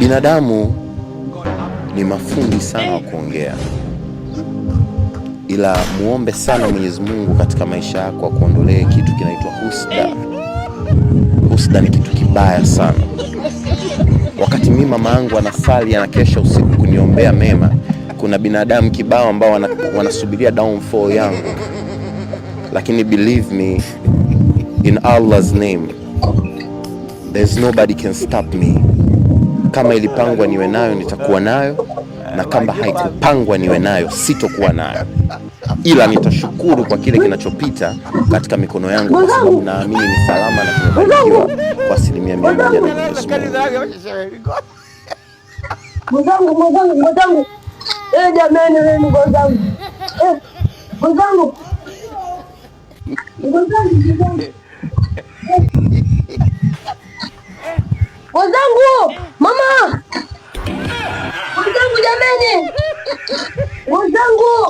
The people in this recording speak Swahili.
Binadamu ni mafundi sana wa kuongea, ila muombe sana Mwenyezi Mungu katika maisha yako akuondolee kitu kinaitwa husda. Husda ni kitu kibaya sana. Wakati mimi mama yangu anasali anakesha usiku kuniombea mema, kuna binadamu kibao ambao wanasubiria downfall yangu, lakini believe me, in Allah's name there's nobody can stop me. Kama ilipangwa niwe nayo nitakuwa nayo, na kama haikupangwa niwe nayo sitokuwa nayo, ila nitashukuru kwa kile kinachopita katika mikono yangu, kwa sababu naamini ni salama na kimebarikiwa kwa 100% na Mwenyezi Mungu. Mwenzangu, mwenzangu, mwenzangu. Eh, jamani, wewe mwenzangu. Eh, mwenzangu. Mwenzangu, mwenzangu. Mwenzangu, mama. Mwenzangu jamani. Mwenzangu.